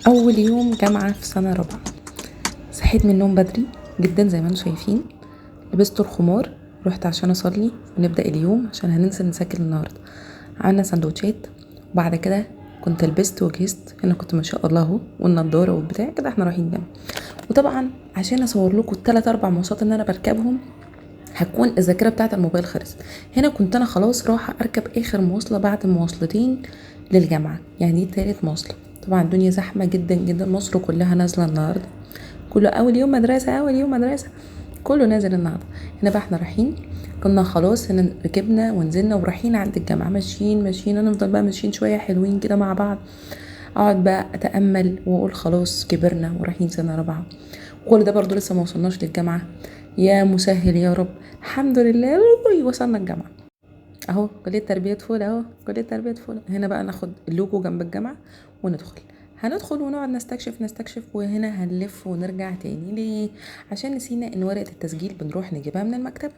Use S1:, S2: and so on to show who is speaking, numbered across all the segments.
S1: اول يوم جامعه في سنة رابعه، صحيت من النوم بدري جدا زي ما انتم شايفين، لبست الخمار، رحت عشان اصلي ونبدا اليوم عشان هننزل نسجل النهارده. عملنا سندوتشات، وبعد كده كنت لبست وجهزت، انا كنت ما شاء الله اهو، والنضاره والبتاع كده، احنا رايحين جامعه. وطبعا عشان اصور لكم الثلاث اربع مواصلات اللي انا بركبهم هتكون الذاكرة بتاعه الموبايل خلصت. هنا كنت انا خلاص رايحة اركب اخر مواصلة بعد مواصلتين للجامعة، يعني دي تالت مواصلة. طبعا الدنيا زحمة جدا جدا، مصر كلها نازله النهارده، كله اول يوم مدرسه، اول يوم مدرسه، كله نازل النهارده. هنا بقى احنا رايحين، كنا خلاص هنا ركبنا ونزلنا ورايحين عند الجامعة، ماشيين ماشيين، هنفضل بقى ماشيين شوية حلوين كده مع بعض. اقعد بقى اتامل واقول خلاص كبرنا ورايحين سنة رابعه، وكل ده برضو لسه ما وصلناش للجامعة. يا مسهل يا رب، الحمد لله وصلنا الجامعة اهو، كليه تربيه طفولة اهو، كليه تربيه طفولة. هنا بقى ناخد اللوجو جنب الجامعة وندخل، هندخل ونقعد نستكشف نستكشف، وهنا هنلف ونرجع تاني. ليه؟ عشان نسينا ان ورقة التسجيل بنروح نجيبها من المكتب،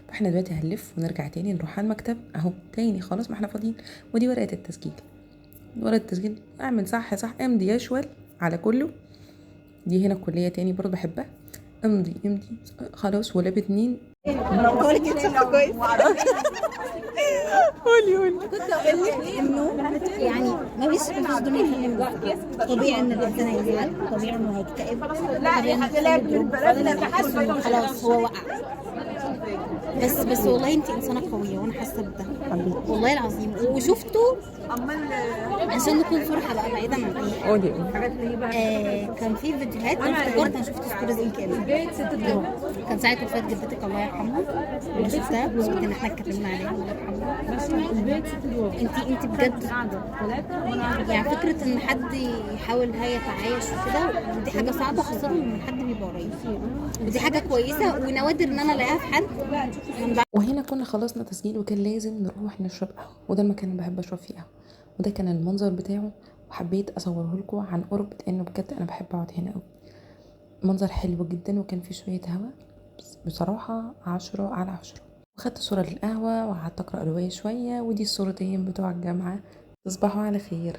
S1: فاحنا دلوقتي هنلف ونرجع تاني نروح على المكتب اهو تاني، خلاص ما احنا فاضيين. ودي ورقة التسجيل، ورقة التسجيل اعمل صح صح، امضي يا شوال على كله. دي هنا الكلية تاني برضه بحبها، امضي امضي خلاص. ولا باتنين.
S2: بقولك انت شخص كويس.
S1: قولي قولي.
S2: كنت اقول لك انه يعني ما فيش دنيا حلوة. طبيعي ان الانسان هيزعل، طبيعي انه هيكتئب، طبيعي انه هيحس انه خلاص هو وقع. بس والله انت انسانه قوية وانا حاسه بده والله العظيم، وشفته عشان نكون صراحة بقى بعيدا عن اي حاجة.
S1: قولي قولي.
S2: كان في فيديوهات انا افتكرت انا شفت stories كامل، كان ساعة وفاه جدتك الله يرحمها، اللي شفتها بمناسبة ان احنا اتكلمنا عليها الله يرحمها. انت بجد يعني فكرة ان حد يحاول هي يتعايش وكده، ودي حاجة صعبة خاصة من حد بيبقى قريب، ودي حاجة كويسة ونوادر ان انا الاقيها في حد.
S1: وهنا كنا خلصنا تسجيل وكان لازم نروح نشرب قهوة، وده المكان اللي بحب اشرب فيه قهوة، وده كان المنظر بتاعه، وحبيت اصوره لكم عن قرب لانه بجد انا بحب اقعد هنا قوي. منظر حلو جدا، وكان فيه شوية هوا، بصراحة 10 على 10. وخدت صوره للقهوة وقعدت اقرا رواية شوية، ودي الصورتين بتوع الجامعة. تصبحوا على خير.